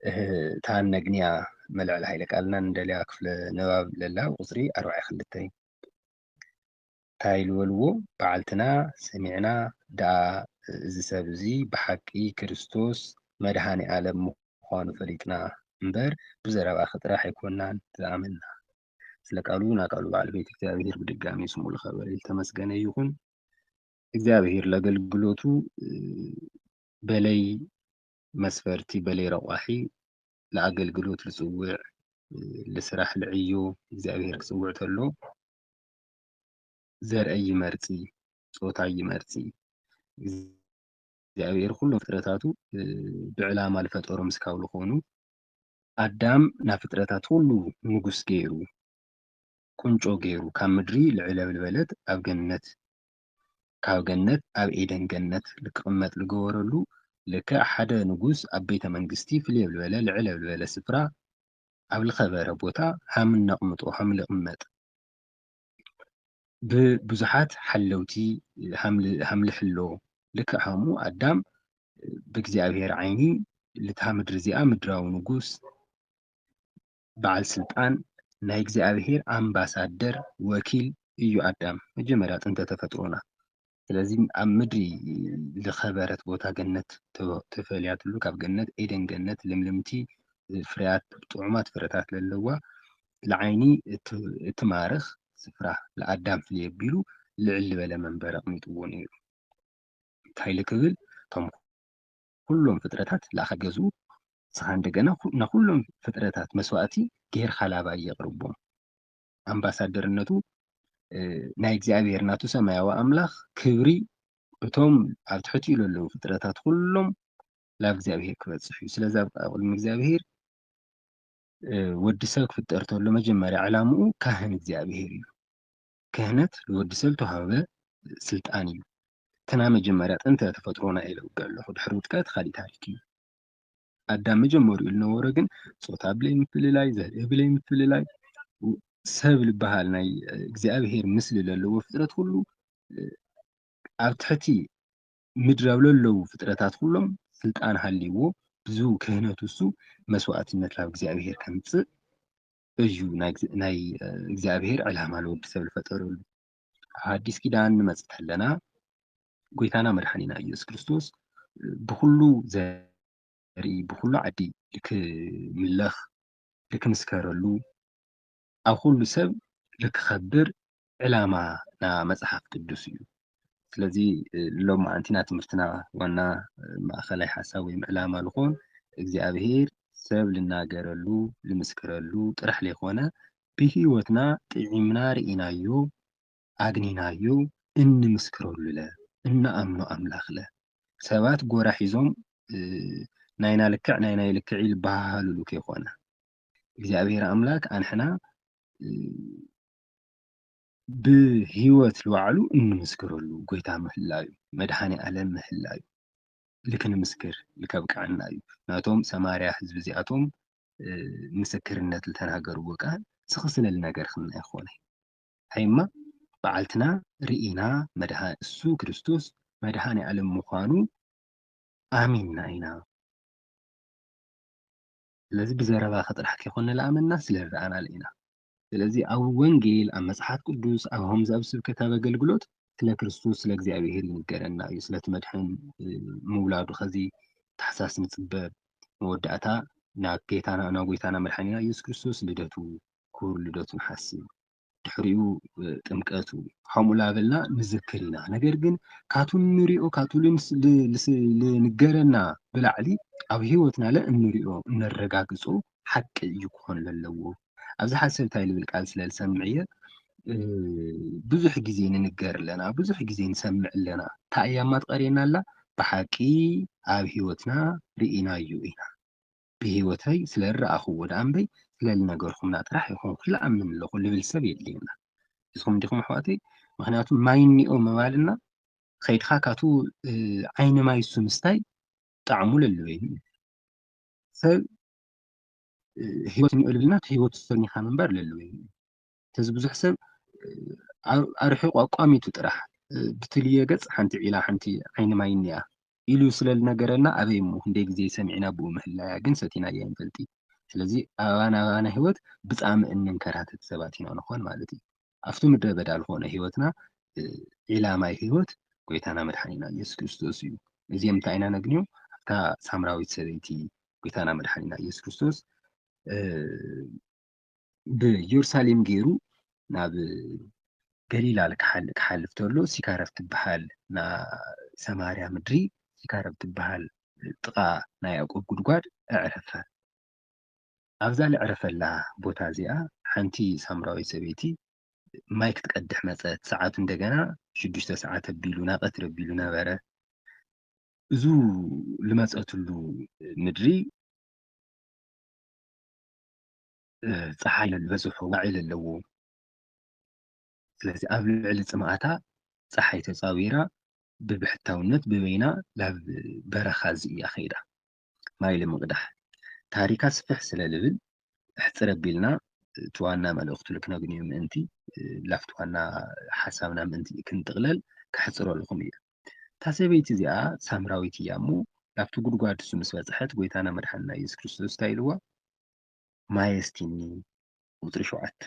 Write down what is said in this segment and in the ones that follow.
እታ ነግንያ መልዕሊ ሓይለ ቃልና ንደልያ ክፍለ ንባብ ለላ ቁፅሪ ኣርባዕተ ክልተ እንታይ ልበልዎ? በዓልትና ሰሚዕና ደኣ እዚ ሰብ እዚ ብሓቂ ክርስቶስ መድሃኔ ዓለም ምዃኑ ፈሊጥና እምበር ብዘረባኺ ጥራሕ ኣይኮናን ዝኣመንና። ስለ ቃሉ ናቃሉ ባዕል ቤት እግዚኣብሔር ብድጋሚ ስሙ ልኸበረ ዝተመስገነ ይኹን። እግዚኣብሔር ለገልግሎቱ በለይ መስፈርቲ በለይ ረቋሒ ለኣገልግሎት ልጽውዕ ልስራሕ ልዕዮ እግዚኣብሔር ክጽውዕ ተሎ ዘርአይ ይመርጺ ጾታይ ይመርጺ እግዚኣብሔር ኩሎም ፍጥረታቱ ብዕላማ ልፈጠሮም ስካብ ልኾኑ ኣዳም ናብ ፍጥረታት ኩሉ ንጉስ ገይሩ ቁንጮ ገይሩ ካብ ምድሪ ልዕለብ ልበለት ኣብ ገነት ካብ ገነት ኣብ ኤደን ገነት ልክቕመጥ ልገበረሉ ልክዕ ሓደ ንጉስ ኣብ ቤተ መንግስቲ ፍልየብ ልበለ ልዕለብ ልበለ ስፍራ ኣብ ልኸበረ ቦታ ሃም ነቕምጦ ሃም ልቕመጥ ብብዙሓት ሓለውቲ ሃም ልሕሎ ልክዕ ሃሙ ኣዳም ብእግዚኣብሔር ዓይኒ ልታ ምድሪ እዚኣ ምድራዊ ንጉስ በዓል ስልጣን ናይ እግዚኣብሔር ኣምባሳደር ወኪል እዩ ኣዳም መጀመርያ ጥንተ ተፈጥሮና ስለዚ ኣብ ምድሪ ዝኸበረት ቦታ ገነት ተፈልያትሉ ካብ ገነት ኤደን ገነት ልምልምቲ ፍርያት ጥዑማት ፍረታት ለለዋ ልዓይኒ እትማርኽ ስፍራ ለኣዳም ፍልይ ኣቢሉ ልዕል ዝበለ መንበር ኣቕሚጥዎ ነይሩ እንታይ ልክብል እቶም ኩሎም ፍጥረታት ለኣኸ ገዝኡ ንስኻ እንደገና ንኩሎም ፍጥረታት መስዋእቲ ጌርካ ላባ የቕርቦም ኣምባሳደርነቱ ናይ እግዚኣብሔር ናቱ ሰማያዊ ኣምላኽ ክብሪ እቶም ኣብ ትሕቲኡ ለለዉ ፍጥረታት ኩሎም ላብ እግዚኣብሔር ክበፅሕ እዩ ስለዚ ኣብ ቅድሚ እግዚኣብሔር ወዲ ሰብ ክፍጠር ተሎ መጀመርያ ዕላምኡ ካህን እግዚኣብሔር እዩ ክህነት ንወዲ ሰብ ተዋህበ ስልጣን እዩ። ተና መጀመርያ ጥንተ ተፈጥሮና ኢለ ውግዕ ኣለኹ። ድሕሪ ውድቀት ካሊእ ታሪክ እዩ። ኣዳም መጀመሪኡ ዝነበሮ ግን ጾታ ብለይ ምፍልላይ፣ ዘርኢ ብለይ ምፍልላይ፣ ሰብ ዝበሃል ናይ እግዚኣብሄር ምስሊ ዘለዎ ፍጥረት ኩሉ ኣብ ትሕቲ ምድር ኣብ ለለዉ ፍጥረታት ኩሎም ስልጣን ሃልይዎ ብዙ ክህነቱ እሱ መስዋዕትነት ናብ እግዚኣብሄር ከምፅእ እዩ ናይ እግዚኣብሔር ዕላማ ንወዲ ሰብ ዝፈጠረሉ። ኣብ ሓዲስ ኪዳን ንመጽእ ተለና ጎይታና መድሓኒና ኢየሱስ ክርስቶስ ብኩሉ ዘርኢ ብኩሉ ዓዲ ልክምለኽ ልክምስከረሉ ኣብ ኩሉ ሰብ ልክኸብር ዕላማ ና መጽሓፍ ቅዱስ እዩ። ስለዚ ሎም መዓንቲ ና ትምህርትና ዋና ማእኸላይ ሓሳብ ወይም ዕላማ ልኾን እግዚኣብሔር ሰብ ልናገረሉ ልምስክረሉ ጥራሕ ለይኮነ ብህይወትና ጥዒምና ርኢናዮ ኣግኒናዮ እንምስክረሉ ለ እንኣምኖ ኣምላኽ ለ ሰባት ጎራ ሒዞም ናይና ልክዕ ናይናይ ልክዕ ይልበሃሃሉሉ ከይኮነ እግዚኣብሔር ኣምላክ ኣንሕና ብህይወት ልባዕሉ እንምስክረሉ ጎይታ ምህላዩ መድሃኒ ኣለም ምህላዩ ልክንምስክር ልከብቅዐና እዩ። ናቶም ሰማርያ ህዝቢ እዚኣቶም ምስክርነት ልተናገርዎ ቃል ስኽስለል ነገር ክምና ይኾነ። ሃይማ በዓልትና ርኢና መድሃ እሱ ክርስቶስ መድሃኒ ዓለም ምዃኑ ኣሚንና ኢና። ስለዚ ብዘረባ ከጥራሕ ከይኮነ ለኣመና ስለ ረኣና ኢና። ስለዚ ኣብ ወንጌል ኣብ መጽሓፍ ቅዱስ ኣብ ሆምዝ ኣብ ስብከት ኣብ ኣገልግሎት ስለ ክርስቶስ ስለ እግዚኣብሔር ይንገረና እዩ ስለቲ መድሕን ምውላዱ ከዚ ታሕሳስ ንጽበ መወዳእታ ናብ ጌታና ናብ ጎይታና መድሓኒና ኢየሱስ ክርስቶስ ልደቱ ክቡር ልደቱ ንሓስብ ድሕሪኡ ጥምቀቱ ከምኡ ላበልና ንዝክር ኢና ነገር ግን ካቱ ንሪኦ ካቱ ልንገረና ብላዕሊ ኣብ ህይወትና ለ እንሪኦ እነረጋግፆ ሓቂ እዩ ክኾን ለለዎ ኣብዚ ሓሰብ እንታይ ልብል ቃል ስለ ዝሰምዕ እየ ብዙሕ ግዜ ንንገር ኣለና ብዙሕ ግዜ ንሰምዕ ኣለና እንታይ እያ ማትቀርየና ኣላ ብሓቂ ኣብ ህይወትና ርኢናዮ ኢና ብህይወተይ ስለ ዝረኣኽዎ ደኣ እምበይ ስለ ዝነገርኹምና ጥራሕ ይኾንኩ ዝኣምን ኣለኹ ልብል ሰብ የድልየና። ንስኹም ዲኹም ኣሕዋተይ? ምኽንያቱ ማይ እኒኦ ምባልና ከይድኻ ካቱ ዓይኒ ማይ እሱ ምስታይ ጣዕሙ ለልበይኑ እዩ። ሰብ ህይወት እኒኦ ልብልና ህይወቱ ሰኒኻ ምንባር ለልበይኑ እዩ። ተዚ ብዙሕ ሰብ ኣርሒቑ ኣቋሚቱ ጥራሕ ብትልየ ገፅ ሓንቲ ዒላ ሓንቲ ዓይኒ ማይ እኒኣ ኢሉ ስለ ዝነገረና፣ ኣበይ እሞ ክንደይ ግዜ ሰሚዕና ብኡ ምህላያ ግን ሰቲናያ ኣይንፈልጥ። ስለዚ ኣባና ኣባና ህይወት ብጻምእ እንንከራተት ሰባት ኢና ንኾን ማለት እዩ። ኣብቲ ምድረ በዳ ዝኾነ ህይወትና፣ እ፣ ዒላማይ ህይወት ጎይታና መድሓኒና ኢየሱስ ክርስቶስ እዩ። እዚ እንታይ ኢና ነግንዮ? ኣብታ ሳምራዊት ሰበይቲ ጎይታና መድሓኒና ኢየሱስ ክርስቶስ፣ እ፣ ብኢየሩሳሌም ገይሩ ናብ ገሊላ ክሓል-፣ ክሓልፍ ተሎ፣ ሲካር ኣብ ትበሃል ና-፣ ሰማርያ ምድሪ፣ ሲካር ኣብ ትበሃል ጥቓ ናይ ያዕቆብ ጉድጓድ ኣዕረፈ። ኣብዛ ልዕረፈላ ቦታ እዚኣ ሓንቲ ሳምራዊት ሰበይቲ ማይ ክትቀድሕ መጸት። ሰዓቱ እንደገና ሽዱሽተ ሰዓት ኣቢሉ፣ ናቐትሪ ኣቢሉ ነበረ። እዙ ልመጸትሉ ምድሪ፣ እ፣ ጸሓይ ዝበዝሖ ዋዒል ኣለዎ። ስለዚ ኣብ ልዕሊ ጽምኣታ ጸሓይ ተጻዊራ ብብሕታውነት ብበይና ናብ በረኻ እዚ እያ ከይዳ። ማይ ልምቕዳሕ። ታሪካ ስፍሕ ስለ ልብል፣ ኣሕጽር ኣቢልና እቲ ዋና መልእኽቱ ልክነግንዮ ምእንቲ፣ እ፣ ላፍቲ ዋና ሓሳብና ምእንቲ ክንጥቕለል ከሕጽረልኹም እየ። እታ ሰበይቲ እዚኣ ሳምራዊት እያ እሞ፣ ላፍቲ ጉድጓድ እሱ ምስ በጽሐት፣ ጎይታና መድሓንና ኢየሱስ ክርስቶስ እንታይ ኢልዋ? "ማየስቲኒ"፣ ቁጽሪ ሸውዓተ፣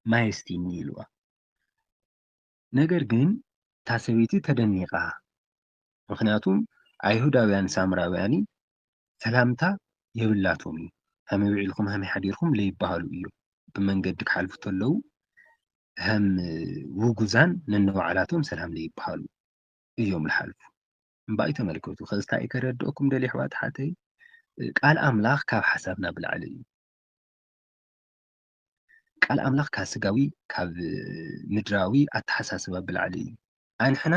"ማየስቲኒ" ኢልዋ። ነገር ግን እታ ሰበይቲ ተደኒቓ። ምኽንያቱም ኣይሁዳውያን ሳምራውያኒ ሰላምታ የብላቶም እዩ። "ሃመይ ውዒልኩም ሃመይ ሓዲርኩም" ለይበሃሉ እዮም። ብመንገዲ ክሓልፉ ተለዉ ሃም ውጉዛን ነንባዕላቶም ሰላም ለይበሃሉ እዮም ልሓልፉ። እምበኣይ ተመልከቱ። ከዚ እንታይ እዩ ከረድኦኩም ደልየ ኣሕዋት ሓተይ? ቃል ኣምላኽ ካብ ሓሳብና ብላዕሊ እዩ። ቃል ኣምላኽ ካብ ስጋዊ፣ ካብ ምድራዊ ኣተሓሳስባ ብላዕሊ እዩ። ኣንሕና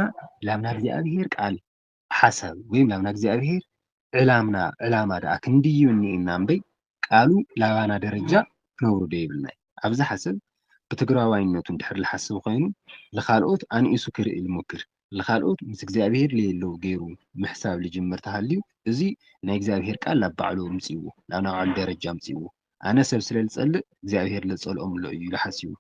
ላብ ናብ እግዚኣብሔር ቃል ሓሳብ ወይም ላብ ናብ እግዚኣብሔር ዕላምና፣ ዕላማ ደኣ ክንድዩ እኒኤና እምበይ፣ ቃሉ ላባና ደረጃ ክነውርዶ የብልናይ። ኣብዚ ሓሰብ ብትግራዋይነቱ እንድሕር ልሓስብ ኮይኑ፣ ልኻልኦት ኣንኢሱ ክርኢ ልሞክር፣ ልኻልኦት ምስ እግዚኣብሔር ለየለዉ ገይሩ ምሕሳብ ልጅምር ተሃልዩ፣ እዚ ናይ እግዚኣብሔር ቃል ላብ ባዕሉ ኣምጽእዎ፣ ላብ ናይ ባዕሉ ደረጃ ኣምጽእዎ። ኣነ ሰብ ስለ ልጸልእ እግዚኣብሔር ለጸልኦም ኣሎ እዩ ኢሉ ሓሲቡ።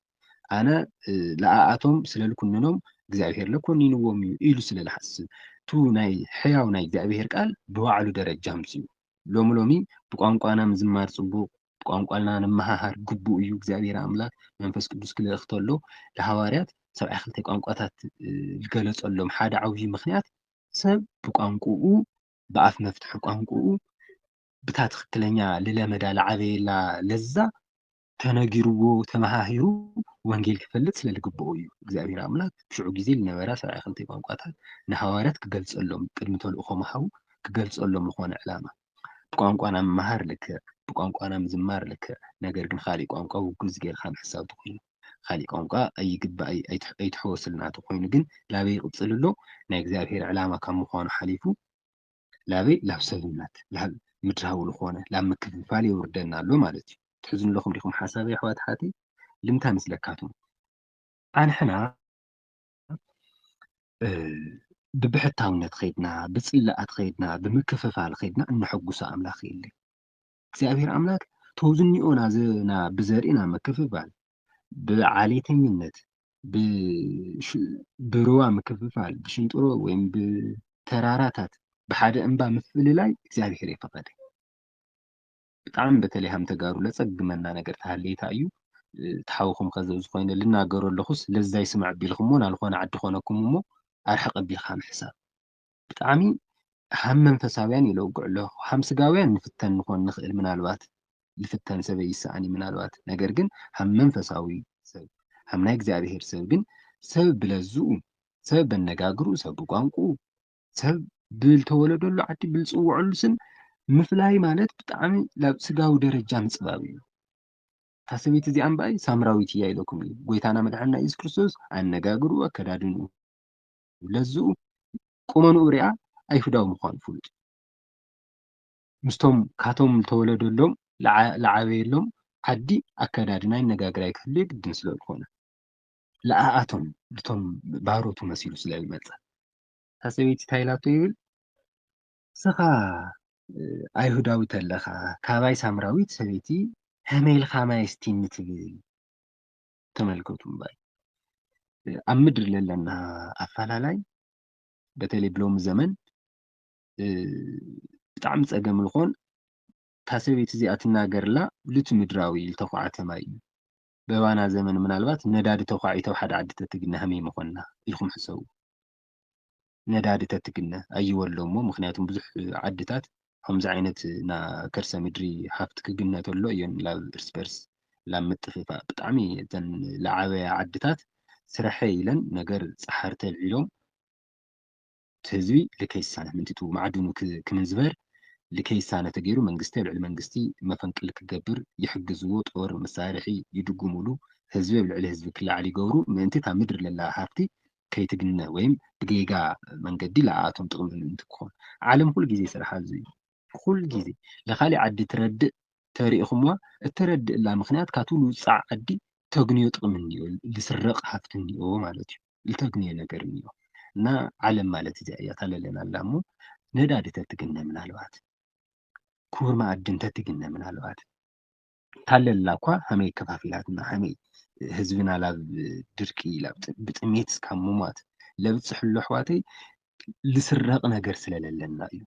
ኣነ፣ እ፣ ለኣኣቶም ስለ ልኩንኖም እግዚኣብሔር ለኮኒንዎም እዩ ኢሉ ስለ ልሓስብ፣ እቱ ናይ ሕያው ናይ እግዚኣብሔር ቃል ብባዕሉ ደረጃ ኣምጽኡ። ሎሚ ሎሚ ብቋንቋና ምዝማር ጽቡቕ፣ ብቋንቋና ንመሃሃር ግቡእ እዩ። እግዚኣብሔር ኣምላኽ መንፈስ ቅዱስ ክልእኽ ተሎ ንሃዋርያት ሰብዓ ክልተ ቋንቋታት፣ እ፣ ዝገለጸሎም ሓደ ዓብዪ ምኽንያት ሰብ ብቋንቋኡ፣ ብኣፍ መፍትሒ ቋንቋኡ፣ ብታ ትኽክለኛ ልለመዳ ልዓበየላ ለዛ ተነጊርዎ፣ ተመሃሂሩ ወንጌል ክፈልጥ ስለ ልግብኦ እዩ። እግዚኣብሔር ኣምላኽ ሽዑ ግዜ ልነበራ ሰብዓ ክልተ ቋንቋታት ንሃዋርያት ክገልጸሎም፣ ቅድሚ ተልእኾ ምሃቡ ክገልጸሎም ዝኾነ ዕላማ። ብቋንቋና ምምሃር ልክዕ፣ ብቋንቋና ምዝማር ልክዕ፣ ነገር ግን ካሊእ ቋንቋ ውጉዝ ጌርካ ምሕሳብ ተኾይኑ፣ ካሊእ ቋንቋ ኣይግባእ፣ ኣይት-፣ ኣይትሕወስልና ተኾይኑ ግን ላበይ ይቕጽል ኣሎ? ናይ እግዚኣብሔር ዕላማ ካብ ምዃኑ ሓሊፉ ላበይ? ላብ ሰብነት፣ ላብ ምድራዊ ልኾነ፣ ላብ ምክፍፋል የውርደና ኣሎ ማለት እዩ። ትሕዝኑ ኣለኹም ዲኹም ሓሳበይ ኣሕዋት ሓተይ? ልምንታይ መስለካትም? ኣንሕና፣ እ፣ ብብሕታውነት ኸይድና፣ ብጽላኣት ኸይድና፣ ብምክፍፋል ኸይድና እነሐጉሶ ኣምላኽ የለን። እግዚኣብሔር ኣምላክ ተውዝኒኦና ዝና ብዘርእና ምክፍፋል፣ ብዓሌተኝነት፣ ብሽ-፣ ብሩባ ምክፍፋል፣ ብሽንጥሮ ወይም ብተራራታት፣ ብሓደ እምባ ምፍልላይ እግዚኣብሔር የፈቐደ። ብጣዕሚ በተለይ ሃም ተጋሩ ለጸግመና ነገር ተሃለይታ እዩ። እ፣ ተሓውኹም ከዘብ ዝኾይነ ልናገሮ ኣለኹስ ለዛ ይስማዕ ቢልኩሞ ናልኾነ ዓዲ ኾነኩም እሞ ኣርሕቕ ቢልካ ምሕሳብ። ብጣዕሚ ሃም መንፈሳውያን ኢለ ውግዕ ኣለኹ። ሃም ስጋውያን ንፍተን ንኾን ንኽእል ምናልባት፣ ልፍተን ሰበይ ይሰኣን እዩ ምናልባት። ነገር ግን ሃም መንፈሳዊ ሰብ፣ ሃም ናይ እግዚኣብሔር ሰብ ግን ሰብ ብለዝኡ፣ ሰብ በነጋግሩ፣ ሰብ ብቋንቁ፣ ሰብ ብልተወለደሉ ዓዲ ብልጽውዐሉ ስም ምፍላይ ማለት ብጣዕሚ ላብ ስጋዊ ደረጃ ምጽባብ እዩ። እታ ሰበይቲ እዚኣ እምበኣይ ሳምራዊት እያ ኢለኩም እዩ። ጎይታና መድሓንና ኢየሱስ ክርስቶስ ኣነጋግርኡ፣ ኣከዳድንኡ፣ ለዝኡ፣ ቁመንኡ ሪኣ ኣይሁዳዊ ምዃኑ ፍሉጥ እዩ። ምስቶም ካቶም ዝተወለደሎም፣ ለዓ-፣ ለዓበየሎም ዓዲ ኣከዳድና ይነጋገር ኣይክህሉ ግድን ስለ ዝኾነ። ለኣኣቶም፣ እቶም ባሮቱ መሲሉ ስለ ዝመጸ። እታ ሰበይቲ እንታይ ኢላቶ ይብል? "ንስኻ፣ እ፣ ኣይሁዳዊ ተለኻ፣ ካባይ ሳምራዊት ሰበይቲ፣ ከመይ ኢልካ ማይ ስቲኒ ትብል?" ተመልከቱ እምበኣር። እ፣ ኣብ ምድሪ ለለና ኣፈላላይ፣ በተለይ ብሎሚ ዘመን፣ ብጣዕሚ ጸገም ዝኾን እታ ሰበይቲ እዚኣ ትናገርላ ልቲ ምድራዊ ልተኳዕተ ማይ እዩ። በባና ዘመን ምናልባት ነዳዲ ተኳዒቶ ሓደ ዓዲ ተትግነ ከመይ ምኾንና ኢልኩም ሕሰቡ። ነዳዲ ተትግነ ኣይወሎ እሞ፣ ምክንያቱም ብዙሕ ዓድታት ከምዚ ዓይነት ና ከርሰ ምድሪ ሃፍቲ ክግነ ተሎ እዮን ላብ እርስ በርስ ላብ ምጥፍፋእ ብጣዕሚ እተን ለዓበያ ዓድታት ስረሐ ኢለን ነገር ጸሓር ተልዒሎም እቲ ህዝቢ ልከይሳነ ምንቲቱ ማዕድኑ ክምንዝበር ልከይሳነ ተገይሩ መንግስቲ ኣብ ልዕሊ መንግስቲ መፈንቅል ክገብር ይሕግዝዎ፣ ጦር መሳርሒ ይድጉሙሉ፣ ህዝቢ ኣብ ልዕሊ ህዝቢ ክለዓል ይገብሩ ምእንቲ እታ ምድሪ ለላ ሃፍቲ ከይትግነ ወይም ብጌጋ መንገዲ ለኣኣቶም ጥቕሚ ምእንቲ ክኾን ዓለም ኩል ግዜ ስርሓ እዚ እዩ። ኩል ግዜ ለካሊእ ዓዲ ትረድእ ተሪእኹምዋ እትረድእላ ምክንያት ካቱ ልውፃዕ ዓዲ ተግንዮ ጥቕሚ እኒኦ ልስረቕ ሃፍቲ እኒኦ ማለት እዩ። ልተግንዮ ነገር እኒኦ እና ዓለም ማለት እዚኣ እያ ታለለና ኣላ እሞ ነዳዲ ተትግነ ምናልባት ክቡር መኣዲ እንተትግነ ምናልባት ታለላ እኳ ከመይ ከፋፊላትና ከመይ ህዝብና ላብ ድርቂ ላብ ብጥሜት እስካብ ምሟት ለብፅሕሉ ኣሕዋተይ ልስረቕ ነገር ስለለለና እዩ።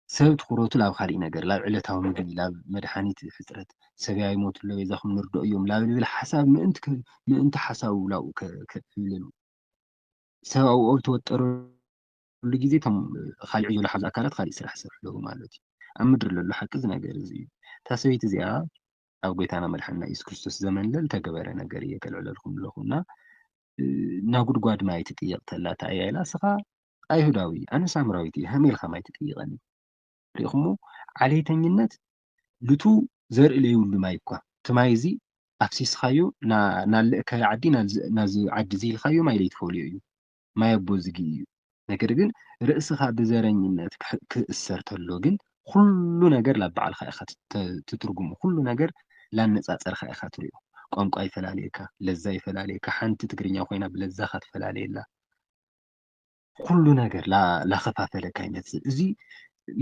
ሰብ ትኩረቱ ላብ ካሊእ ነገር ላብ ዕለታዊ ምግቢ ላብ መድሓኒት ሕፅረት ሰብያ ይሞቱ ኣሎ በይዛኹም ንርዶ እዮም ላብ ልብል ሓሳብ ምእንቲ ሓሳቡ ላብኡ ከዕብልሉ ሰብ ኣብኡ ኣብ ተወጠረሉ ግዜ እቶም ካሊዕ ዕዮ ዝሓዙ ኣካላት ካሊእ ስራሕ ይሰርሑ ኣለዉ ማለት እዩ። ኣብ ምድሪ ለሎ ሓቂ እዚ ነገር እዚ እዩ። እታ ሰበይቲ እዚኣ ኣብ ጎይታና መድሓንና ኢየሱስ ክርስቶስ ዘመን ለልተገበረ ነገር እየ ከልዕለልኩም ኣለኹ እና ናብ ጉድጓድ ማይ ትጥይቕ ተላ እንታይ እያ ኢላ እስኻ ኣይሁዳዊ ኣነ ሳምራዊት እየ ከመይ ኢልካ ማይ ትጥይቐኒ ሪኢኹሞ ዓሌተኝነት ልቱ ዘርኢ ለይብሉ ማይ እኳ እቲ ማይ እዚ ኣፍሲስኻዮ ናልእካዮ ዓዲ ናዚ ዓዲ እዚ ኢልካዮ ማይ ለይትፈልዮ እዩ ማይ ኣቦ ዝጊ እዩ ነገር ግን ርእስኻ ብዘረኝነት ክእሰር ተሎ ግን ኩሉ ነገር ላብ ባዕልኻ ኢኻ ትትርጉሙ ኩሉ ነገር ላነፃፀርካ ኢኻ ትሪኦ ቋንቋ ይፈላለየካ ለዛ ይፈላለየካ ሓንቲ ትግርኛ ኮይና ብለዛኻ ትፈላለየላ ኩሉ ነገር ላኸፋፈለካ ይመፅእ። እዚ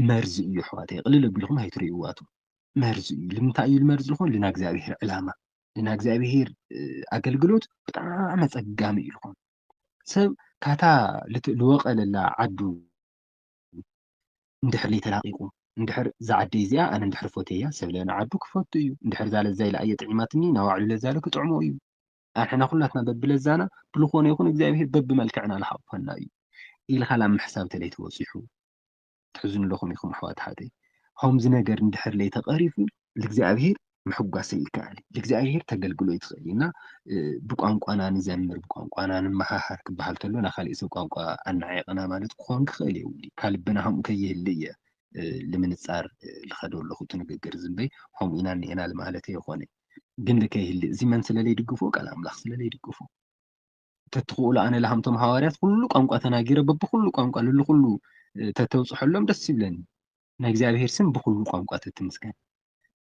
መርዚ እዩ ኣሕዋተይ። ቅልል ኣቢልኩም ኣይትርእይዎ ኣቱም። መርዚ እዩ። ልምንታይ እዩ ልመርዚ ልኾን? ልናእግዚኣብሄር ዕላማ፣ ልናእግዚኣብሄር ኣገልግሎት ብጣዕሚ ኣፀጋሚ እዩ ልኾን። ሰብ ካታ ልወቐለላ ዓዱ እንድሕር ለይተላቒቑ፣ እንድሕር እዛ ዓደይ እዚኣ ኣነ እንድሕር ፈትየያ፣ ሰብ ለንዓዱ ክፈቱ እዩ። እንድሕር እዛ ለዛይ ለኣየ ጥዒማትኒ፣ ናባዕሉ ለዛለ ክጥዕሞ እዩ። ኣንሕና ኩላትና በብለዛና ብልኾነ ይኹን እግዚኣብሔር በብመልክዕና ልሓቑፈና እዩ ኢልካ ላብ ምሕሳብ ተለይተበፂሑ ትሕዝኑ ኣለኹም ኢኹም ኣሕዋት ሓተይ። ከምዚ ነገር እንድሕር ለይተቐሪፉ ልእግዚኣብሔር ምሕጓስ ኣይከኣል ልእግዚኣብሔር ተገልግሎ ይትኽእል እና ብቋንቋና ንዘምር ብቋንቋና ንመሃሃር ክበሃል ተሎ ናካሊእ ሰብ ቋንቋ ኣናዒቕና ማለት ክኾን ክኽእል የብሉ ካብ ልብና ከምኡ ከይህል እየ ንምንፃር ልኸዶ ኣለኹ እቲ ንግግር ዝንበይ ከምኡ ኢና እኒኤና ልማለት የኾነ ግን ልከይህል እዚ መን ስለለይ ድግፎ ቃል ኣምላኽ ስለለይ ድግፎ ተትኽእሉ ኣነ ልሃምቶም ሃዋርያት ኩሉ ቋንቋ ተናጊረ በብኩሉ ቋንቋ ልሉ ኩሉ ተተውፅሐሎም ደስ ይብለኒ ናይ እግዚኣብሔር ስም ብኩሉ ቋንቋ ተትምስገን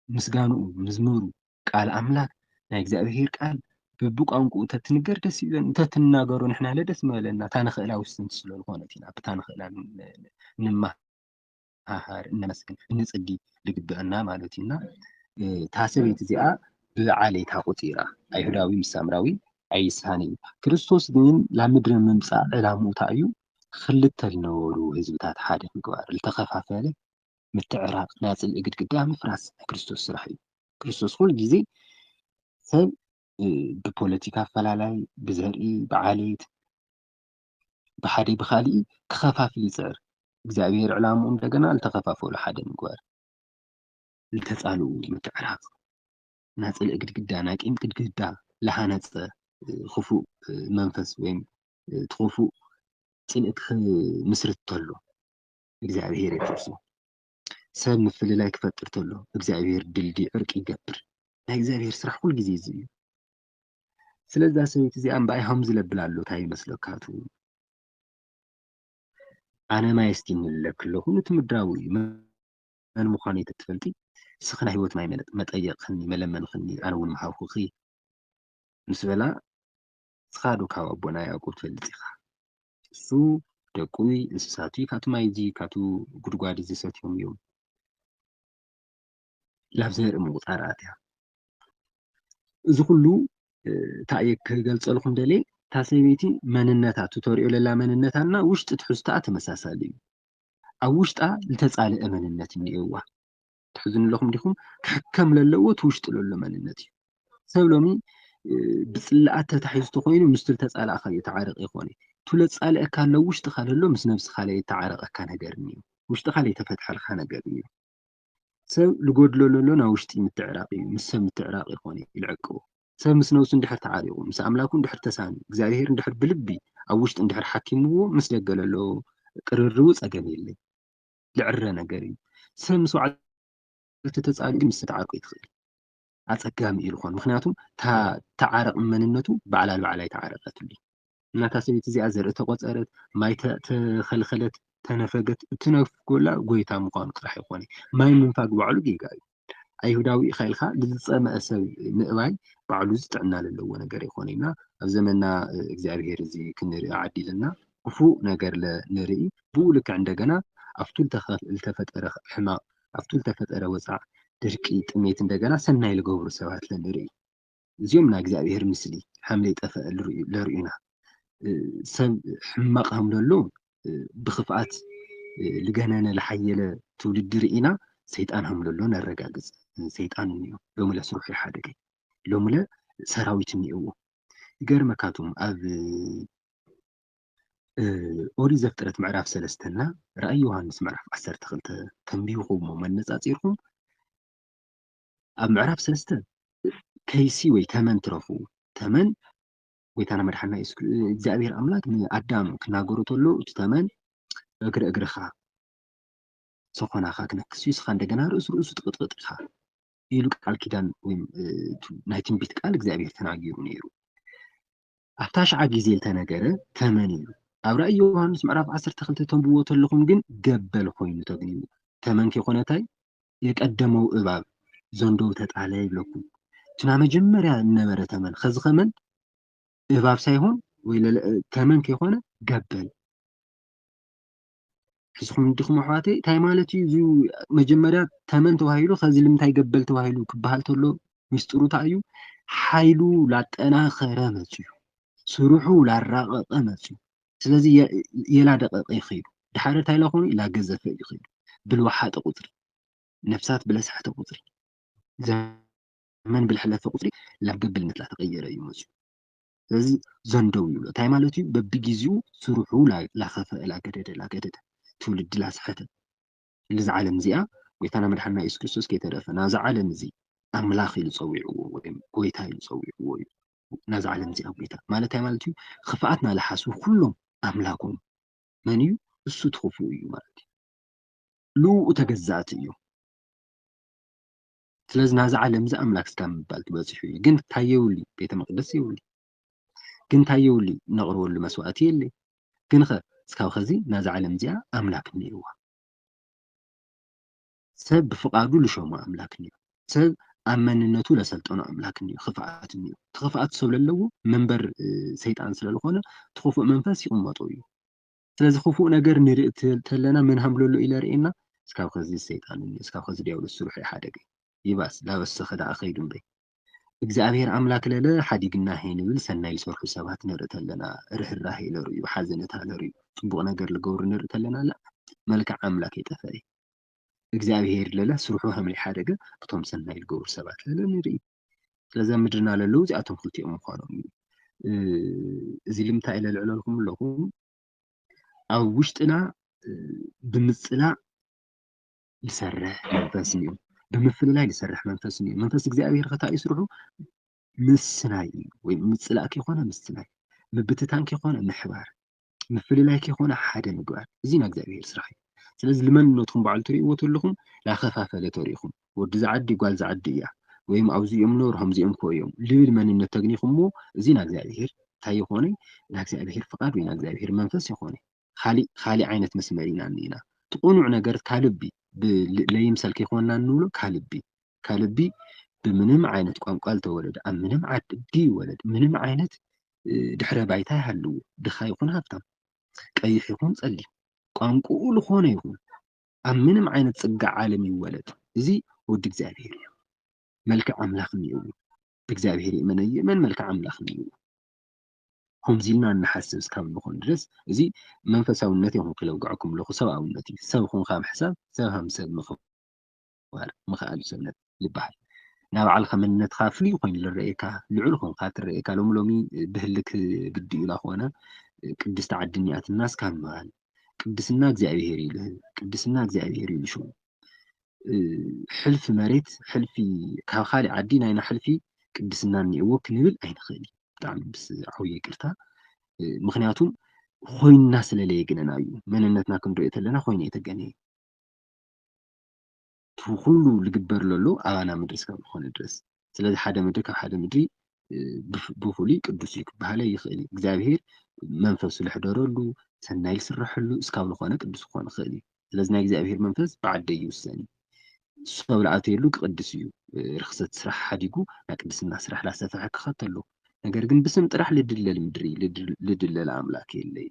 ምስጋንኡ ምዝሙሩ ቃል ኣምላክ ናይ እግዚኣብሔር ቃል ብብቋንቋኡ ተትንገር ደስ ይብለኒ እንተትናገሮ ንሕና ለደስ ምበለና እታ ንኽእላ ውስንቲ ስለዝኾነት ኢና ብታ ንኽእላ ንመሃሃር እነመስግን እንፅሊ ልግበአና ማለት እዩ እና እታ ሰበይቲ እዚኣ ብዓሌታ ቁፂራ ኣይሁዳዊ ምስ ሳምራዊ ኣይስሃን እዩ ክርስቶስ ግን ላምድሪ ምምፃእ ዕላምኡ እንታይ እዩ ክልተ ልነበሩ ህዝብታት ሓደ ምግባር ልተኸፋፈለ ምትዕራቕ ናይ ጽልኢ ግድግዳ ምፍራስ ናይ ክርስቶስ ስራሕ እዩ። ክርስቶስ ኩሉ ግዜ ሰብ ብፖለቲካ ኣፈላላይ፣ ብዘርኢ፣ ብዓሌት፣ ብሓደ ብኻሊእ ክኸፋፍል ይጽዕር። እግዚኣብሔር ዕላምኡ እንደገና ልተኸፋፈሉ ሓደ ምግባር፣ ልተጻልኡ ምትዕራቕ፣ ናይ ጽልኢ ግድግዳ፣ ናይ ቂም ግድግዳ ልሃነጸ ክፉእ መንፈስ ወይም እቲ ክፉእ ጽልኢ ክምስርት ተሎ እግዚኣብሔር የፍርሶ። ሰብ ምፍልላይ ክፈጥር ተሎ እግዚኣብሔር ድልድይ ዕርቂ ይገብር። ናይ እግዚኣብሔር ስራሕ ኩሉ ግዜ እዚ እዩ። ስለዛ ሰበይቲ እዚኣ እምበኣይ ሃምዚ ለብል ኣሎ እንታይ ይመስለካ ቱ ኣነ ማይ እስቲ ምለክ ኣለኹ ነቲ ምድራዊ እዩ መን ምዃነይ ተትፈልጢ እስኺ ናይ ህይወት ማይ መጠየቕክኒ መለመንክኒ ኣነ እውን ምሃብኩኺ ምስ በላ እስኻ ዶ ካብ ኣቦና ያዕቆብ ትፈልጥ ኢኻ እሱ ደቁ እንስሳቱ ካቱ ማይ እዚ ካቱ ጉድጓድ እዚ ሰትዮም እዮም ላብ ዘርኢ ምቁፃር ኣትያ እዚ ኩሉ እንታይ እየ ክገልፀልኩም ደልየ እታ ሰበይቲ መንነታ እቱ ተሪኦ ለላ መንነታ እና ውሽጢ ትሕዝቶኣ ተመሳሳሊ እዩ ኣብ ውሽጣ ዝተጻልአ መንነት እኒኤዋ። ትሕዝኑ ኣለኹም ዲኹም? ክሕከም ለለዎ እቲ ውሽጢ ለሎ መንነት እዩ። ሰብ ሎሚ፣ እ፣ ብጽላኣት ተታሒዙ ተኾይኑ ምስቲ ዝተጻላእኻዮ ተዓረቕ ይኾነ። እቲ ለጻልአካ ኣሎ ውሽጥኻ ለሎ ምስ ነብስኻ ለይተዓረቐካ ነገር እኒኦ። ውሽጥኻ ለይተፈትሐልካ ነገር እኒኦ። ሰብ ልጎድሎ ለሎ ናብ ውሽጢ ምትዕራቕ እዩ። ምስ ሰብ ምትዕራቕ ይኾነ፣ ይልዕቅዎ። ሰብ ምስ ነብሱ እንድሕር ተዓሪቑ፣ ምስ ኣምላኩ እንድሕር ተሳኒ፣ እግዚኣብሄር እንድሕር ብልቢ ኣብ ውሽጢ እንድሕር ሓኪምዎ፣ ምስ ደገ ለሎ ቅርርቡ ጸገም የለን። ልዕረ ነገር እዩ። ሰብ ምስ ባዕሉ ተተጻልኡ ግን ምስ ተዓርቁ ይትኽእል። ኣጸጋሚ እዩ ልኾን። ምኽንያቱም እታ ተዓረቕ መንነቱ ባዕላ ንባዕላ ኣይተዓረቐትሉ። እናታ ሰበይቲ እዚኣ ዘርኢ ተቖጸረት፣ ማይ ተ-፣ ተኸልኸለት፣ ተነፈገት፣ እትነፍጎላ ጎይታ ምዃኑ ጥራሕ ይኾነ። ማይ ምንፋግ ባዕሉ ጌጋ እዩ። ኣይሁዳዊ ኢኻ ኢልካ ንዝጸመአ ሰብ ምእባይ ባዕሉ እዚ ጥዕና ለለዎ ነገር ኣይኮነ። እና ኣብ ዘመንና፣ እ፣ እግዚኣብሄር እዚ ክንርኢ ዓዲልና ክፉእ ነገር ለ-፣ ንርኢ። ብኡ ልክዕ እንደገና ኣብቱ ልተኸ-፣ ልተፈጠረ ሕማቕ፣ ኣብቱ ልተፈጠረ ወጻዕ፣ ድርቂ፣ ጥሜት እንደገና ሰናይ ልገብሩ ሰባት ለ ንርኢ። እዚኦም ናይ እግዚኣብሄር ምስሊ ሓምለ ይጠፈአ ልርእዩ-፣ ለርእዩና። እ፣ ሰብ ሕማቕ ሃምለሎ፣ እ፣ ብኽፍኣት፣ እ፣ ልገነነ ልሓየለ ትውልዲ ርኢና ሰይጣን ሃምለሎ ነረጋግጽ። ሰይጣን እኒኦ። ሎሚ ለስርሑ ይሓደገ። ሎሚ ለ ሰራዊት እኒእዎ። ይገርመካቱም ኣብ፣ እ፣ ኦሪት ዘፍጥረት ምዕራፍ ሰለስተና ራእይ ዮሃንስ ምዕራፍ ዓሰርተ ክልተ ተንቢብኹም እሞ መነጻጺርኩም ኣብ ምዕራፍ ሰለስተ ከይሲ ወይ ተመን ትረኽቡ። ተመን ጎይታና መድሓና የሱስ ክሪ-፣ እግዚኣብሔር ኣምላክ ንኣዳም ክናገሮ ተሎ እቲ ተመን እግሪ እግርኻ ሰኾናኻ ክነክስ እዩ፣ እስኻ እንደገና ርእሱ ርእሱ ትቕጥቕጥ ኢኻ ኢሉ ቃል ኪዳን ወይ፣ እ፣ ናይ ትንቢት ቃል እግዚኣብሔር ተናጊሩ ነይሩ። ኣብታ ሽዓ ግዜ ዝተነገረ ተመን እዩ። ኣብ ራእይ ዮሃንስ ምዕራፍ ዓሰርተ ክልተ ተንብዎ ተለኹም ግን ገበል ኮይኑ ተግንዩ። ተመን ከይኮነ ታይ? የቀደመው እባብ ዘንዶው ተጣለ ይብለኩም። እቲ ናይ መጀመርያ ዝነበረ ተመን፣ ኸዚ ኸመን እባብ ሳይሆን ወይ ለለ-፣ ተመን ከይኮነ ገበል። ሕዝኹም እንዲኹም ኣሕዋተይ፣ እንታይ ማለት እዩ? እዚ መጀመርያ ተመን ተባሂሉ፣ ኸዚ ልምንታይ ገበል ተባሂሉ ክበሃል ተሎ፣ ሚስጥሩ እንታይ እዩ? ሓይሉ ላጠናኸረ መፅዩ፣ ስርሑ ላራቐቐ መፅዩ። ስለዚ የ-፣ የላደቐቐ ይኸይዱ። ድሓረ እንታይ ላኾኑ? ላገዘፈ ይኸይዱ። ብልወሓጠ ቁፅሪ፣ ነፍሳት ብለሳሕተ ቁፅሪ፣ ዘመን ብልሕለፈ ቁፅሪ፣ ላብ ገበልነት ላተቐየረ እዩ መፅዩ። ስለዚ ዘንደው ይብሎ። እንታይ ማለት እዩ? በብግዜኡ ስርሑ ላ-፣ ላኸፈ፣ ላገደደ፣ ላገደደ፣ ትውልዲ ላስሐተ። እዚ ዓለም እዚኣ ጎይታና መድሓንና የሱስ ክርስቶስ ከይተረፈ ናዛ ዓለም እዚ ኣምላኽ ኢሉ ጸዊዕዎ ወይ ጎይታ ኢሉ ጸዊዕዎ እዩ። ናዛ ዓለም እዚኣ ጎይታ ማለት እንታይ ማለት እዩ? ክፍኣትና ለሓሱ ኩሎም ኣምላኮም መን እዩ? እሱ ትኽፉ እዩ ማለት እዩ። ልውኡ ተገዛእቲ እዩ። ስለዚ ናዛ ዓለም እዚ ኣምላክ እስካ ምባል ትበጽሑ እዩ። ግን እንታይ የብሉ? ቤተ መቅደስ የብሉ። ግን እንታይ የብሉ? ነቕርበሉ መስዋእቲ የለ። ግን ኸ እስካብ ኸዚ ናዛ ዓለም እዚኣ ኣምላክ እኒእዋ። ሰብ ብፍቓዱ ልሾሞ ኣምላክ እኒኦ። ሰብ ኣብ መንነቱ ለሰልጠኖ ኣምላክ እኒኦ። ክፍኣት እኒኦ። እቲ ክፍኣት ሰብ ለለዎ መንበር፣ እ፣ ሰይጣን ስለ ዝኾነ እቲ ክፉእ መንፈስ ይቕመጦ እዩ። ስለዚ ክፉእ ነገር ንርኢ ተ-፣ ተለና መን ሃምለሎ ኢለ ርእየና፣ እስካብ ኸዚ ሰይጣን እኒኦ፣ እስካብ ኸዚ ዲያብሎስ ስርሑ ይሓደገ። ይባስ ላበሰኸ ደኣ ኸይዱ እምበይ። እግዚኣብሔር ኣምላክ ለለ ሓዲግና ሄ ንብል ሰናይ ዝሰርሑ ሰባት ንርኢ ተለና፣ ርህራሄ ለርእዩ፣ ሓዘነታ ለርእዩ፣ ጽቡቕ ነገር ልገብሩ ንርኢ ተለና፣ ላ መልክዕ ኣምላክ የጠፈአ። እግዚኣብሔር ለለ ስርሑ ሃምሊ ሓደገ፣ እቶም ሰናይ ልገብሩ ሰባት ለለ ንርኢ። ስለዚ ኣብ ምድርና ለለዉ እዚኣቶም ክልቲኦም ምዃኖም እዩ። እ፣ እዚ ልምታይ ኢለ ልዕለልኩም ኣለኹ? ኣብ ውሽጥና፣ እ፣ ብምጽላእ ዝሰርሕ መንፈስ እዩ። ብምፍልላይ ዝሰርሕ መንፈስ እዩ። መንፈስ እግዚኣብሔር ኸ እንታይ እዩ ስርሑ? ምስናይ እዩ። ወይ ምጽላእ ከይኮነ ምስናይ፣ ምብትታን ከይኮነ ምሕባር፣ ምፍልላይ ከይኮነ ሓደ ምግባር። እዚ ናይ እግዚኣብሔር ስራሕ እዩ። ስለዚ ንመንነትኩም ባዕሉ ትርእይዎ ተለኹም፣ ላኸፋፈለ ተሪእኹም፣ ወዲ ዝዓዲ ጓል ዝዓዲ እያ፣ ወይም ኣብዚ እዮም ነሩ፣ ከምዚኦም ኮ እዮም ልብል መንነት ተግኒኹምዎ፣ እዚ ናይ እግዚኣብሔር እንታይ ይኾነ? ናይ እግዚኣብሔር ፍቓድ ወይ ናይ እግዚኣብሔር መንፈስ ይኾነ። ካሊእ፣ ካሊእ ዓይነት መስመር ኢና እኒና። እቲ ቅኑዕ ነገር ካልቢ፣ ብ-፣ ል-፣ ለይምሰል ከይኮንና እንብሎ ካልቢ። ካልቢ ብምንም ዓይነት ቋንቋ ዝተወለደ፣ ኣብ ምንም ዓዲ ይወለድ፣ ምንም ዓይነት፣ እ፣ ድሕረ ባይታ ይሃልዎ፣ ድኻ ይኹን ሃብታም፣ ቀይሕ ይኹን ጸሊም፣ ቋንቋኡ ልኾነ ይኹን፣ ኣብ ምንም ዓይነት ጽጋ ዓለም ይወለድ፣ እዚ ወዲ እግዚኣብሔር እዩ። መልክዕ ኣምላኽ እኒእዎ። ብእግዚኣብሔር ይእመን ኣይእመን፣ መልክዕ ኣምላኽ እኒእዎ። ከምዚ ኢልና እንሓስብ እስካብ ዝኾን ድረስ፣ እዚ መንፈሳውነት ይኹን ክለውግዐኩም ኣለኹ፣ ሰብኣውነት እዩ። ሰብ ኹንካ ምሕሳብ፣ ሰብ ሃም ሰብ ምኽባር፣ ምኽኣል ሰብነት ይበሃል። ናብ ባዕልኻ መንነትካ ፍሉይ ኮይኑ ዝረኣየካ፣ ልዑል ኾንካ ትረኣየካ፣ ሎሚ ሎሚ ብህልክ ግዲ ኢላ ኾነ ቅድስቲ ዓዲ እኒኣትና እስካብ ምባል፣ ቅድስና እግዚኣብሔር እዩ ልህብ፣ ቅድስና እግዚኣብሔር እዩ ልሽው። እ፣ ሕልፊ መሬት፣ ሕልፊ ካብ ካልእ ዓዲ ናይና ሕልፊ ቅድስና እኒአዎ ክንብል ኣይንኽእል። ብጣዕሚ ምስ ዓብየ ይቅርታ። እ፣ ምኽንያቱም ኮይንና ስለ ለየግነና እዩ። መንነትና ክንሪኦ ተለና ኮይኑ የተገነ እዩ። እቲ ኩሉ ልግበር ለሎ ኣባና ምድሪ እስካብ ዝኾነ ድረስ። ስለዚ ሓደ ምድሪ ካብ ሓደ ምድሪ፣ እ፣ ብፍ-፣ ብፍሉይ ቅዱስ እዩ ክበሃል ኣይኽእል እዩ። እግዚኣብሔር መንፈሱ ልሕደረሉ፣ ሰናይ ልስረሐሉ እስካብ ዝኾነ ቅዱስ ክኾን ይኽእል እዩ። ስለዚ ናይ እግዚኣብሔር መንፈስ ብዓደይ ይውሰን እዩ። እሱ ኣብ ልኣተየሉ ክቕድስ እዩ። እ፣ ርኽሰት ስራሕ ሓዲጉ ናይ ቅድስና ስራሕ ላሰፍሐ ክኸተሎ። ነገር ግን ብስም ጥራሕ ልድለል ምድሪ፣ ልድል-፣ ልድለል ኣምላክ የለይ።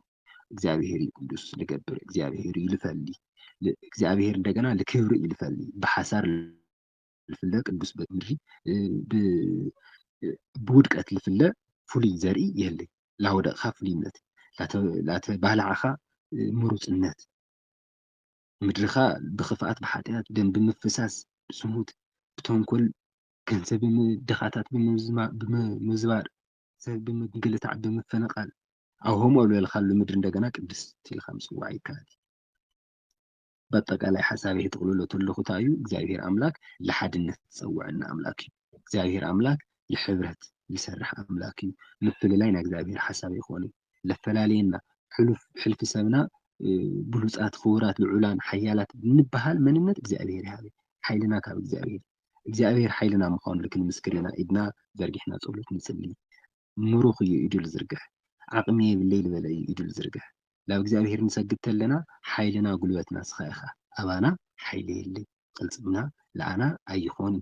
እግዚኣብሔር እዩ ቅዱስ ልገብር፣ እግዚኣብሔር እዩ ልፈሊ። ል-፣ እግዚኣብሔር እንደገና ልክብሪ እዩ ልፈሊ። ብሓሳር ልፍለ ቅዱስ በት ምድሪ፣ እ፣ ብ-፣ እ፣ ብውድቀት ልፍለ ፍሉይ ዘርኢ የለይ። ላወደቕኻ ፍሉይነት፣ ላተ-፣ ላተባላዕኻ፣ እ፣ ምሩጽነት። ምድርኻ ብኽፍኣት፣ ብሓጢኣት፣ ደም ብምፍሳስ፣ ብስሙት፣ ብተንኮል፣ ገንዘብ ብም-፣ ድኻታት ብምዝማ-፣ ብምዝባር፣ ሰብ ብምግልታዕ፣ ብምፍንቓል፣ ኣብ ከምኡ ልበልካሉ ምድሪ እንደገና ቅድስት ኢልካ ምጽዋዕ ይከኣል። በአጠቃላይ ሓሳበይ ክጥቕልሎ ተለኹ እንታይ እዩ፣ እግዚኣብሔር ኣምላክ ለሓድነት ዝጸውዐና ኣምላክ እዩ። እግዚኣብሔር ኣምላክ ልሕብረት ልሰርሕ ኣምላክ እዩ። ምፍልላይ ናይ እግዚኣብሔር ሓሳብ ኣይኮነን። ለፈላለየና፣ ሕሉፍ፣ ሕልፊ ሰብና፣ እ፣ ብሉጻት፣ ክቡራት፣ ልዑላን፣ ሓያላት ንበሃል መንነት እግዚኣብሔር ይሃበ። ሓይልና ካብ እግዚኣብሔር። እግዚኣብሔር ሓይልና ምዃኑ ክንምስክር ኢና። ኢድና ዘርጊሕና ጸሎት ንጽሊ። ምሩኽ እዩ ኢዱ ልዝርግሕ። ዓቕሚ የብለይ ልበለ እዩ ኢዱ ልዝርግሕ። ናብ እግዚኣብሔር ንሰግድ ተለና ሓይልና ጉልበትና ንስኻ ኢኻ። ኣባና ሓይሊ የለይ። ቅልጽምና ለኣና ኣይኾን።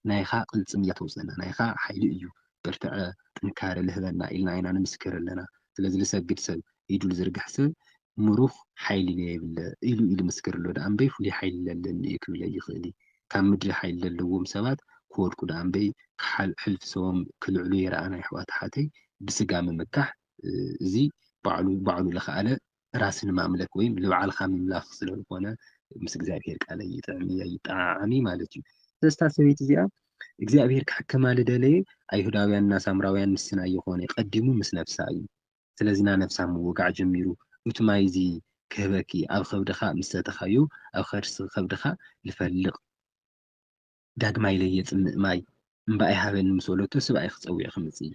ናይኻ ቅልጽም እያ ተውፀና፣ ናይኻ ሓይሊ እዩ፣ በርትዐ፣ ጥንካረ ልህበና ኢልና ኢና ንምስክር ኣለና። ስለዚ ልሰግድ ሰብ፣ ኢዱ ልዝርግሕ ሰብ ምሩኽ ሓይሊ የብለ ኢሉ እዩ ልምስክር ኣሎ። ደኣ እምበይ ፍሉይ ሓይሊ ለለኒ እዩ ክብል ኣይኽእል እዩ። ካብ ምድሪ ሓይሊ ለለዎም ሰባት ክወድቁ ደኣ እምበይ ክሓል-፣ ሕልፊ ሰቦም ክልዕሉ የረኣና። የሕዋት ኣሓተይ፣ ብስጋ ምምካሕ፣ እ፣ እዚ ባዕሉ፣ ባዕሉ ለኸኣለ ራስን ማምለክ ወይም ንባዕልኻ ምምላኽ ስለ ዝኾነ ምስ እግዚኣብሔር ቃል ኣይጥዕም፣ ኣይጠዓዓም ማለት እዩ። ስለዚ እታ ሰበይቲ እዚኣ እግዚኣብሔር ክሕክማ ልደለየ ኣይሁዳውያን እና ሳምራውያን ምስና ኣይኾነ፣ ቀዲሙ ምስ ነፍሳ እዩ። ስለዚ ና ነፍሳ ምውጋዕ ጀሚሩ፣ እቲ ማይ እዚ ክህበኪ ኣብ ከብድኻ ምስ ሰተኻዮ፣ ኣብ ከርሲ ከብድኻ ልፈልቕ ዳግማይ ለየጽምእ ማይ እምበኣይ ሃበኒ ምስ በለቶ፣ ስብኣይ ክጸውዕ ክምጽእ እዩ።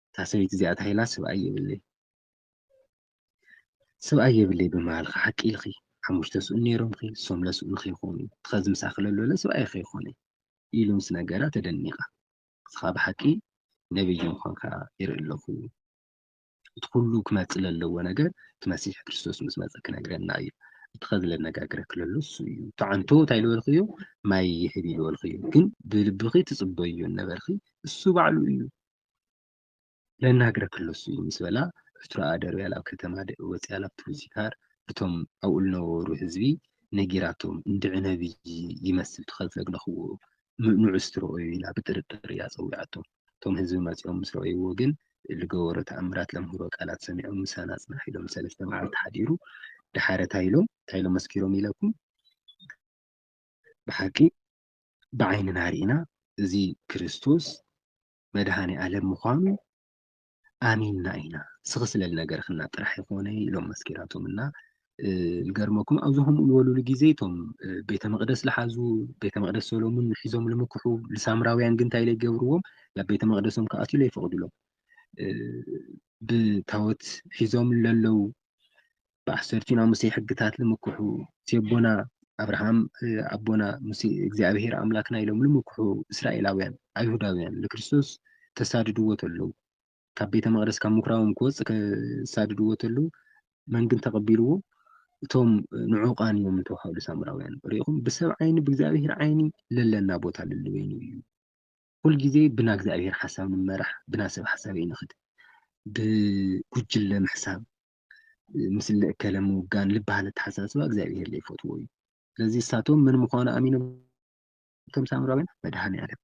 እታ ሰበይቲ እዚኣ እንታይ ኢላ፣ ስብኣይ የብለይ፣ ስብኣይ የብለይ ብምባልኺ ሓቂ ኢልኺ። ሓሙሽተ ስኡን ነይሮምኺ፣ እሶም ለስኡን ከይኾኑ፣ እቲ ኸዚ ምሳኺ ለሎ ለስብኣይ ከይኾነ ኢሉ ምስ ነገራ ተደኒቓ። ንስኻ ብሓቂ ነቢይ ምዃንካ ይርኢ ኣለኹ። እቲ ኩሉ ክመጽእ ለለዎ ነገር እቲ መሲሕ ክርስቶስ ምስ መጸ ክነግረና እዩ። እቲ ኸዚ ለነጋግረኪ ለሎ እሱ እዩ። እቲ ዓንቶ እንታይ ልበልኽዮ? ማይ ይህብ እዩ ልበልኽዮ። ግን ብልብኺ ትጽበዮ ነበርኺ፣ እሱ ባዕሉ እዩ። ለናግረኪ ለሱ እዩ ምስ በላ፣ ዕትሮኣ ደርብያ ላብ ከተማ ደ-፣ ወጽያ ላብቲ ሉሲካር እቶም ኣብኡ ልነበሩ ህዝቢ ነጊራቶም፣ እንድዒ ነቢይ ይመስል ተኸዝለግነኽዎ፣ ም-፣ ንዑስ ትረኦዩ ኢላ ብጥርጥር እያ ጸዊዓቶም። እቶም ህዝቢ መጺኦም ምስ ረኣይዎ ግን፣ ልገበሮ ተኣምራት ለምህሮ ቃላት ሰሚዖም ምሳና ጽናሕ ኢሎም ሰለስተ መዓልቲ ሓዲሩ፣ ደሓረ እንታይ ኢሎም፣ እንታይ ኢሎም መስኪሮም ኢለኩም? ብሓቂ ብዓይንና ርኢና እዚ ክርስቶስ መድኃኔ ዓለም ምዃኑ ኣሚንና ኢና። ስኺ ስለ ልነገርክና ጥራሕ ይኾነ ኢሎም መስኪራቶም እና፣ እ፣ ልገርመኩም ኣብዚ ከምኡ ልበሉሉ ግዜ እቶም፣ እ፣ ቤተ መቕደስ ልሓዙ፣ ቤተ መቕደስ ሰሎሙን ሒዞም ልምክሑ፣ ልሳምራውያን ግን እንታይ ኢለ ይገብርዎም? ናብ ቤተ መቕደሶም ክኣትዩ ለይፈቕዱሎም። እ፣ ብታወት ሒዞም ለለዉ ብዓሰርቲኡ ናይ ሙሴ ሕግታት ልምክሑ፣ እቲ ኣቦና ኣብርሃም፣ እ፣ ኣቦና ሙሴ እግዚኣብሔር ኣምላክና ኢሎም ልምክሑ እስራኤላውያን፣ ኣይሁዳውያን ንክርስቶስ ተሳድድዎ ተለዉ፣ ካብ ቤተ መቕደስ ካብ ምኩራቦም ክወጽእ ከሳድድዎ ተለዉ፣ መን ግን ተቐቢልዎ? እቶም ንዑቓን እዮም ዝተባህሉ ሳምራውያን። ርኢኹም፣ ብሰብ ዓይኒ ብእግዚኣብሔር ዓይኒ ለለና ቦታ ልልበይኑ እዩ። ኩል ግዜ ብና እግዚኣብሔር ሓሳብ ንመራሕ፣ ብና ሰብ ሓሳብ ኣይንኽድ። ብጉጅለ ምሕሳብ፣ ምስለ እከለ ምውጋን፣ ልበሃል ኣተሓሳስባ እግዚኣብሔር ዘይፈትዎ እዩ። ስለዚ እሳቶም መን ምዃኑ ኣሚኖም እቶም ሳምራውያን? መድኃኔ ዓለም።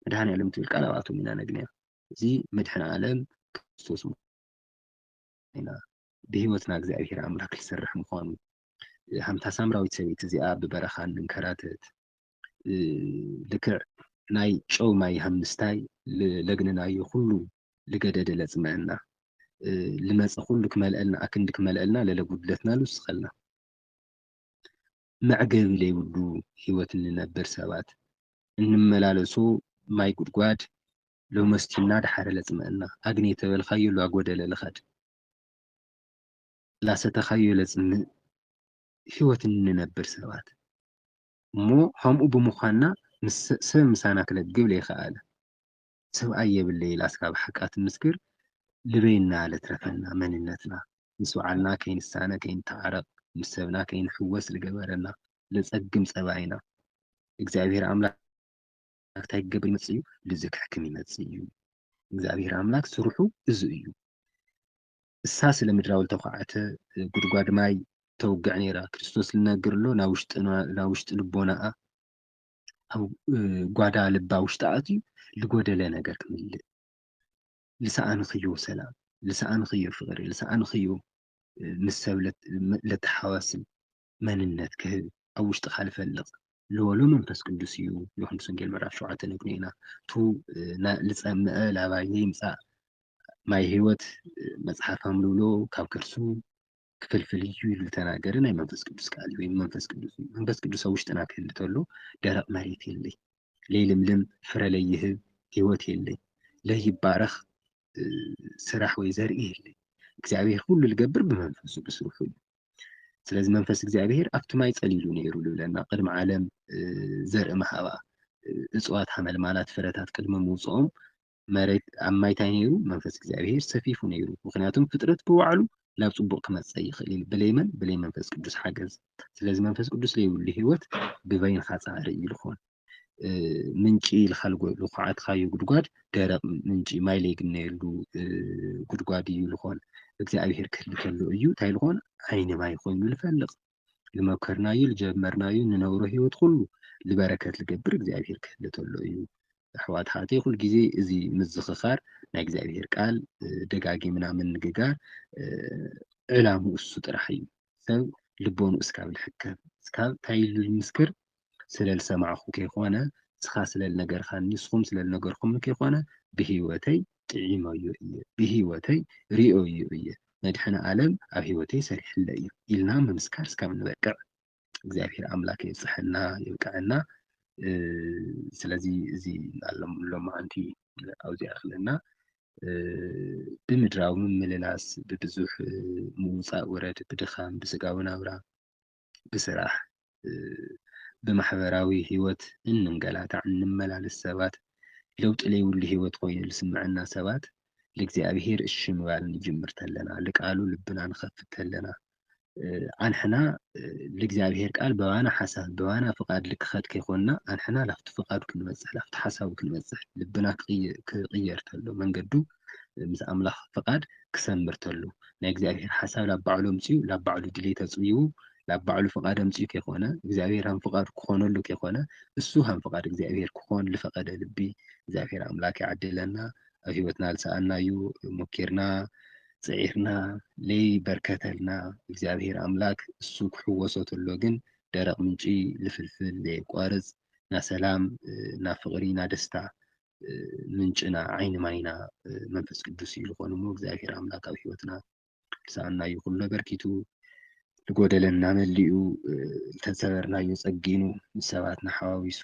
መድኃኔ ዓለም ትብል ቃል ኣብኣቶም ኢና ነግንያ። እዚ መድሕን ዓለም ክርስቶስ ኢና ብህይወትና እግዚኣብሔር ኣምላክ ዝሰርሕ ምዃኑ፣ ሃምታ ሳምራዊት ሰበይቲ እዚኣ ብበረኻ እንንከራተት፣ ልክዕ ናይ ጨው ማይ ሃምስታይ ለግንናዮ ኩሉ ልገደደ ለጽመአና፣ ልመጸ ኩሉ ክመልአልና ኣክንዲ ክመልአልና ለለጉድለትና ልውስኸልና። መዕገቢ ለይብሉ ህይወት እንነብር ሰባት እንመላለሶ ማይ ጉድጓድ ሎመስቲና ደሓረ ለጽመአና። ኣግኔ ተበልካዮ ላጎደለ ልኸድ ላሰተኻዮ ለጽምእ ህይወት እንነብር ሰባት እሞ ከምኡ ብምዃንና ሰብ ምሳና ክለግብ ለይኸኣለ ሰብኣይ የብለይ ኢላስ ካብ ሓቃ ትምስክር ልበይና ለትረፈና መንነትና ምስ በዓልና ከይንሳነ ከይንተዓረቕ ምስ ሰብና ከይንሕወስ ልገበረና ለጸግም ጸባይና እግዚኣብሔር ኣምላክ እንታይ ክገብር ይመጽእ እዩ? ልዝክሕክም ይመጽእ እዩ። እግዚኣብሔር ኣምላክ ስርሑ እዚ እዩ። እሳ ስለ ምድራዊ ልተኳዕተ ጉድጓድ ማይ ተውግዕ ነይራ። ክርስቶስ ልነግር ኣሎ ናብ ውሽጢ ልቦናኣ ኣብ ጓዳ ልባ ውሽጢ ኣትዩ ልጎደለ ነገር ክምልእ ልሰኣንኽዮ ሰላም፣ ልሰኣንኽዮ ፍቕሪ፣ ልሰኣንኽዮ ምስ ሰብ ለተሓዋስብ መንነት ክህብ ኣብ ውሽጥኻ ልፈልቕ ልበሎ መንፈስ ቅዱስ እዩ። ዮሃንስ ወንጌል ምዕራፍ ሸውዓተ ነግሮ ኢና። ቱ ልጸምአ ላባይ ይምጻእ ማይ ህይወት መጽሓፍ ኣምልብሎ ካብ ከርሱ ክፍልፍል እዩ ኢሉ ዝተናገረ ናይ መንፈስ ቅዱስ ቃል እዩ። መንፈስ ቅዱስ እዩ። መንፈስ ቅዱስ ኣብ ውሽጥና ክህል ተሎ ደረቕ መሬት የለይ፣ ለይልምልም ፍረ ለይህብ ህይወት የለይ፣ ለይባረኽ ስራሕ ወይ ዘርኢ የለይ። እግዚኣብሔር ኩሉ ልገብር ብመንፈሱ ብስርሑ እዩ። ስለዚ መንፈስ እግዚኣብሔር ኣብቲ ማይ ጸሊሉ ነይሩ ልብለና። ቅድሚ ዓለም ዘርኢ መሃባ እፅዋት ሃመልማላት ፍረታት ቅድሚ ምውፅኦም መሬት ኣብ ማይ እንታይ ነይሩ? መንፈስ እግዚኣብሔር ሰፊፉ ነይሩ። ምክንያቱም ፍጥረት ብባዕሉ ናብ ፅቡቅ ክመፀ ይኽእል እዩ ብለይ መን? ብለይ መንፈስ ቅዱስ ሓገዝ። ስለዚ መንፈስ ቅዱስ ለይብሉ ህይወት ብበይንካ ፃዕሪ እዩ ልኾን። ምንጪ ኢልካ ልኳዓትካዮ ጉድጓድ ደረቕ ምንጪ ማይ ለይግነየሉ ጉድጓድ እዩ ልኾን። እግዚኣብሔር ክህሊ ከሎ እዩ እንታይ ልኾን? ዓይኒ ማይ ኮይኑ ልፈልቕ። ልመከርናዮ ልጀመርናዮ ንነብሮ ህይወት ኩሉ ልበረከት ልገብር እግዚኣብሔር ክህሊ ተሎ እዩ። ኣሕዋት ሓተይ ኩል ግዜ እዚ ምዝኽኻር ናይ እግዚኣብሔር ቃል ደጋጊምና ምንግጋር ዕላሙ እሱ ጥራሕ እዩ። ሰብ ልቦኑ እስካብ ልሕከም እስካብ እንታይ ኢሉ ልምስክር ስለ ልሰማዕኹ ከይኮነ ንስኻ ስለ ልነገርካኒ ንስኹም ስለ ልነገርኩምኒ ከይኮነ ብህይወተይ ጥዒመዮ እየ ብህይወተይ ርእዮዮ እየ መድሕነ ዓለም ኣብ ህይወተይ ሰሪሕለ እዩ ኢልና ምምስካር እስካብ ንበቅዕ እግዚኣብሔር ኣምላክ የብፅሐና የብቅዐና። ስለዚ እዚ ሎማዓንቲ ኣብዚ ያኽለና ብምድራዊ ምምልላስ ብብዙሕ ምውፃእ ውረድ ብድኻም ብስጋዊ ናብራ ብስራሕ ብማሕበራዊ ህይወት እንንገላታዕ እንመላለስ ሰባት ለውጢ ለይብሉ ህይወት ኮይኑ ልስምዐና ሰባት ልእግዚኣብሔር እሺ ምባል ንጅምር ተለና ልቃሉ ልብና ንኸፍት ተለና ኣንሕና ልእግዚኣብሔር ቃል በባና ሓሳብ በባና ፍቃድ ልክኸድ ከይኮንና ኣንሕና ላፍቲ ፍቃዱ ክንበፅሕ ላፍቲ ሓሳቡ ክንበፅሕ ልብና ክቅየር ተሎ መንገዱ ምስ ኣምላኽ ፍቃድ ክሰምር ተሎ ናይ እግዚኣብሔር ሓሳብ ላብ ባዕሉ ኣምፅኡ ላብ ባዕሉ ድሌት ኣፅቢቡ ላብ ባዕሉ ፍቃድ ኣምፅኡ ከይኮነ እግዚኣብሔር ሃም ፍቃዱ ክኾነሉ ከይኮነ እሱ ሃም ፍቃድ እግዚኣብሔር ክኾን ልፈቀደ ልቢ እግዚኣብሔር ኣምላክ ይዓድለና ኣብ ህይወትና ልሰኣናዩ ሞኪርና ፅዒርና ለይ በርከተልና እግዚኣብሔር ኣምላክ እሱ ክሕወሶ ተሎ ግን ደረቅ ምንጪ ልፍልፍል ለየቋርፅ ናሰላም ናፍቅሪ ናደስታ ምንጭና ዓይኒ ማይና መንፈስ ቅዱስ እዩ ዝኾኑ እሞ እግዚኣብሔር ኣምላክ ኣብ ህይወትና ዝሰኣናዩ ኩሉ ኣበርኪቱ ዝጎደለና መሊኡ ዝተሰበርናዮ ጸጊኑ ምስ ሰባትና ሓዋዊሱ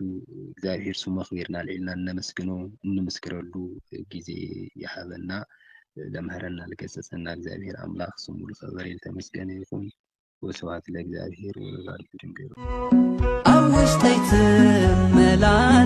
እግዚኣብሔር ስሙ ኣኽቢርና ኣልዒልና እነመስግኖ እንምስክረሉ ግዜ ይሃበና ለምሃረና ልገሰጸና እግዚኣብሔር ኣምላኽ ስሙ ልኸበረ ልተመስገነ ይኹን ወስብሐት ለእግዚኣብሔር ወለወላዲቱ ድንግል ኣብ ውሽጠይ ትመላለስ